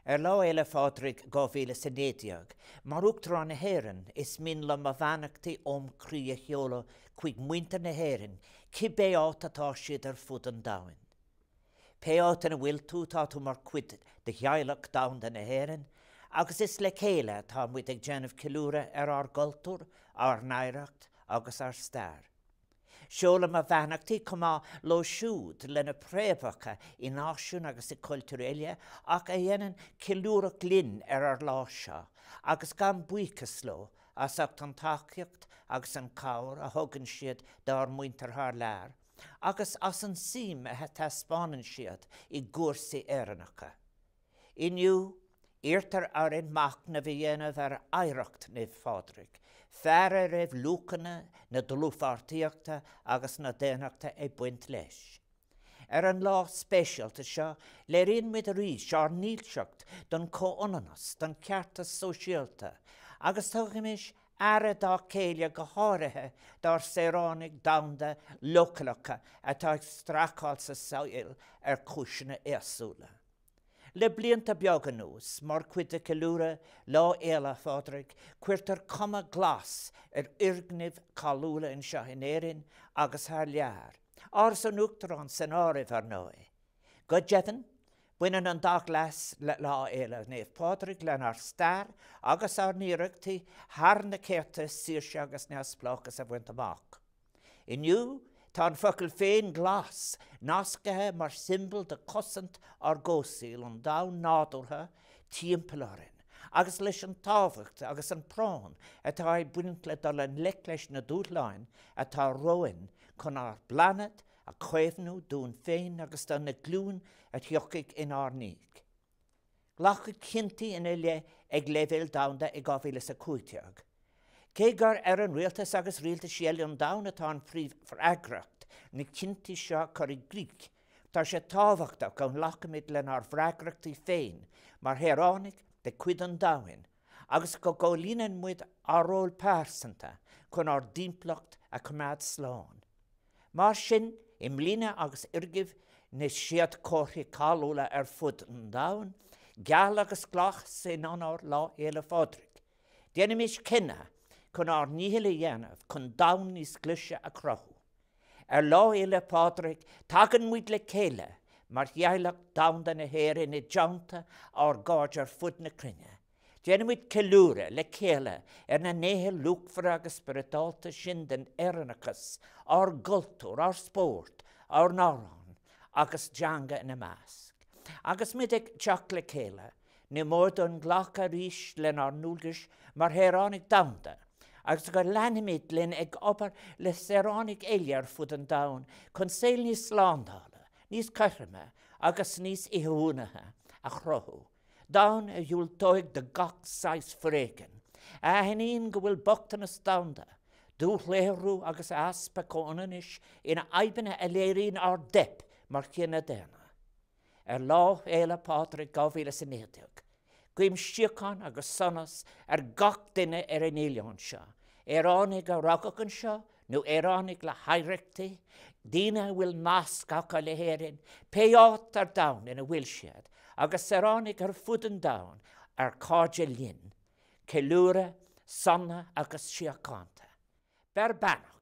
Ar Lá Fhéile Phádraig 2019, mar Uachtarán na hÉireann, is mian liom mo bheannachtaí óm chroí a sheoladh chuig muintir na hÉireann, cibé áit atá siad ar fud an domhain. Pé áit ina bhfuil tú, tá tú mar chuid de theaghlach domhanda na hÉireann, agus is le chéile atá muid ag déanamh ceiliúradh ar ár gcultúr, ár n-oidhreacht agus ár stair. Seolaim mo bheannachtaí chomh maith leo siúd lena bpréamhacha i náisiúin agus i gcultúir eile ach a dhéanann ceiliúradh linn ar ár lá seo agus gabhaim buíochas leo as ucht an tacaíocht agus an chabhair a thugann siad dár muintir thar lear agus as an suim a thaispeánann siad i gcúrsaí Éireannacha. Inniu, iarrtar orainn machnamh a dhéanamh ar oidhreacht Naomh Phádraig, fear a raibh luachanna na dlúthpháirtíochta agus na daonnachta ag baint leis. Ar an lá speisialta seo, léiríonn muid arís ár ndílseacht don chomhionannas, don cheartas sóisialta, agus tugaimis aire dá chéile go háirithe dár saoránaigh domhanda leochaileacha atá ag streachailt sa saol ar chúiseanna éagsúla. Le blianta beaga anuas, mar chuid de cheiliúradh Lá Fhéile Phádraig, cuirtear cuma glas ar fhoirgnimh cháiliúla anseo in Éirinn agus thar lear, Áras an Uachtaráin san áireamh, ar ndóigh. Go deimhin, baineann an dath glas le Lá Fhéile Naomh Pádraig lenár stair agus ár n-iarrachtaí thar na céadta saoirse agus neamhspleáchas a bhaint amach. Inniu, tá an focal féin glas nasctha mar siombail de chosaint ár gcomhshaoil, an domhan nádúrtha timpeall orainn, agus leis an tábhacht agus an práinn atá ag baint le dul i ngleic leis na dúshláin atá romhainn chun ár bplainéad a chaomhnú dúinn féin agus do na glúin a thiocfaidh inár ndiaidh. Glacadh cinntí ina leith ag leibhéal domhanda i 2015. Cé gur ar an rialtas agus rialtais eile an domhain atá an phríomhfhreagracht na cinntí seo a chur i gcrích, tá sé tábhachtach go nglacfaimid lenár bhfreagrachtaí féin mar shaoránaigh de chuid an domhain agus go gcomhlíonann muid ár ról pearsanta chun ár dtimpeallacht a choimeád slán. Mar sin, i mbliana agus fhoirgnimh na séadchomharthaí cáiliúla ar fud an domhain geal agus glas in onóir Lá Fhéile Phádraig, déanaimis cinneadh chun ár ndícheall a dhéanamh chun domhan níos glaise a chruthú. Ar Lá Fhéile Pádraig, tagann muid le chéile mar theaghlach domhanda na hÉireann i dteannta ár gcairde ar fud na cruinne. Déanaimid ceiliúradh le chéile ar na gnéithe luachmhara agus spioradálta sin den Éireannachas, ár gcultúr, ár spórt, ár n-amhráin agus dteanga ina measc. Agus muid ag teacht le chéile, ní mór dúinn glacadh arís lenár ndualgais mar shaoránaigh domhanda agus go leanfaimid linn ag obair le saoránaigh eile ar fud an domhain chun saol níos slándála, níos cothroime agus níos inbhuanaithe a chruthú. Domhan a dhiúltóidh do gach saghas foréigin, a aithníonn go bhfuil bochtanas domhanda, dúshaothrú agus easpa comhionannais ina fhadhbanna a léiríonn ár dteip mar chine daonna. Ar Lá Fhéile Pádraig 2019, guím síocháin agus sonas ar gach duine ar an oileán seo, Éireannaigh a rugadh anseo nó Éireannaigh le hoidhreachtaí, daoine a bhfuil nasc acu le hÉirinn, pé áit ar domhan ina bhfuil siad, agus saoránaigh ar fud an domhain ar cairde linn. Ceiliúradh sona agus síochánta. Beir beannacht.